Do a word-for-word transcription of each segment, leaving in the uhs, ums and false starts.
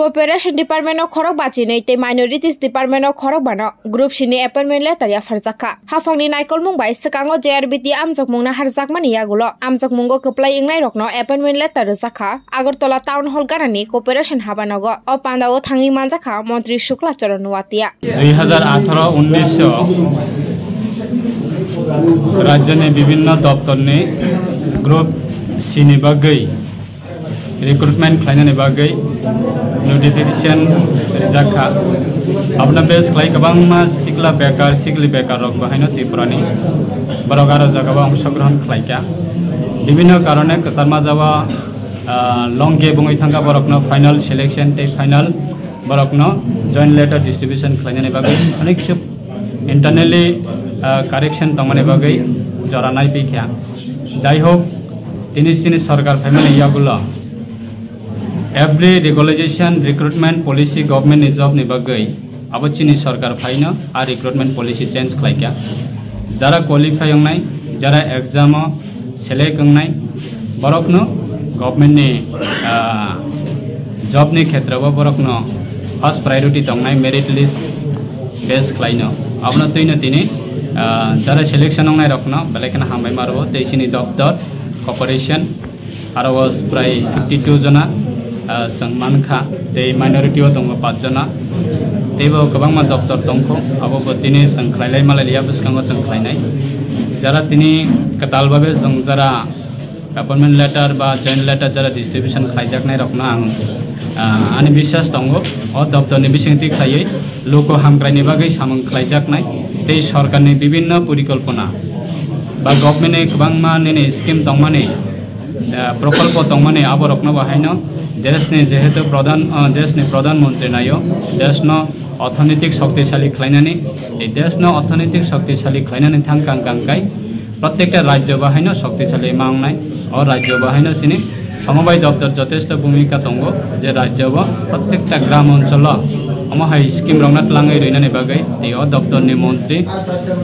Cooperation Department o khorok bachinwi tei Minorities Department o khorok bano Group C ni appointment letter yapharjak kha. Haphangni naikolmung bai swkango J R B T amjokmungno harjakmani yagulo amjokmungo kwplai wngnairokno appointment letter rwjak kha Agartala Town Hall ganani Cooperation habanogo. O pandao thangwi manjak kha Montri Shukla Charan Noatia. Dui hazar atharo unnish o rajyoni bibhinno doptorni Group C ni bagwi recruitment khlainani bagwi notification rijak kha. Abono base khlai kwbangma sikla bekar, sikli bekar rok bo haino Tripurani borok aro jagao ongshogrohon khlaikha. Bibhinno karone kwchar majao, ah, long gap wngwi thangkha borokno final selection tei final borokno joint letter distribution khlainani bagwi onek kisu internally, ah, correction tongmani bagwi jora naipi kha. Jai hok, tini chini sorkar phaimani yagulo every regularization, recruitment policy, government ni job ni bagwi abo chini sorkar phaino a recruitment policy change khlaikha. Jara qualify wngnai, jara exam o select wngnai, borokno government ni, ah, job ni khetrao borokno first priority tongnai merit list base khlaino. Abono twino tini, ah, jara selection wngnai rokno belai kheno hambai ma rwo tei chini doptor cooperation aro o prai fifty two jona, ah, chwng mankha tei minority o tongo paanch jona. Teibo kwbangma doptor tongkho, abo bo tini chwng khlailai malai liya bwskango chwng khlainai. Jara tini kwtal babe chwng jara appointment letter ba joint letter jara distribution khlaijaknai rokno ang, ah, ani biswas tongo, o doptorni bisingtwi khlaiwi luku hamkraini bagwi samung khlaijaknai tei sorkarni bibhinno porikolpona ba governmentni kwbangma nini scheme tongmani, ah, prokolpo tongmani aborokno bo haino deshni jehetu pradhan, ah, deshni pradhan mantri naio, deshno orthonoitik shoktisali khlainani tei deshno orthonoitik shoktisali khlainani thang kang kang kai Prottekta rajyo bahaino shoktisali mangnai. O rajyo bahaino sini somobai doptor jotesto bhumika tongo, je rajyo bo prottekta gram oncholo omo hai scheme rokno twlangwi rwinani bagwi tei o doptorni montri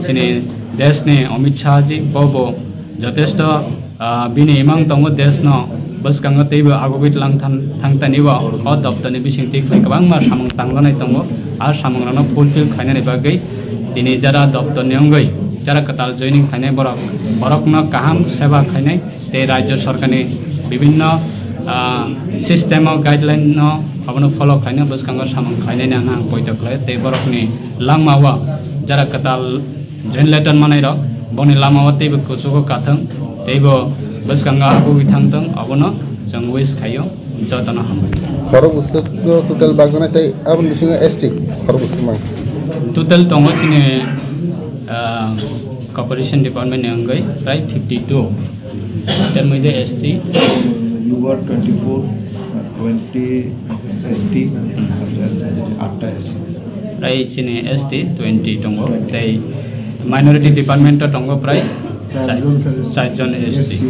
sini deshni Amit Shah ji bo bo jotesto, ah, bini imang tongo deshno bwskango teibo agugwi tlang than-, thangtani bo o doptorni bisingtwi khlai kwbangma samung tangjanai tongo. A samungrokno fulfill khlainani bagwi tini jara doptorni wngwi jara kwtal joining khlainai borok, borokno kaham seba khlainai tei rajyo sorkarni bibhinno, ah, system o guideline no abono follow khlainai bwskango samung khlainani ang poito khlaio tei borokni langmao jara kwtal joint letter manai rok boni lamao teibo kuchugo kathwng teibo bwskango agugwi thangthwng abono chwng wish khaio. Jotono hambai. Khorok bwswk total bagjanai tei aboni bisingo S T khorok bwswk mang. Total tongo chini, ah, cooperation department ni wngwi prai fifty two. Ter moddhe S T. You were twenty four, twenty S T, atta S T. Prai chini S T twenty tongo, tei minority department o tongo prai char jon S T.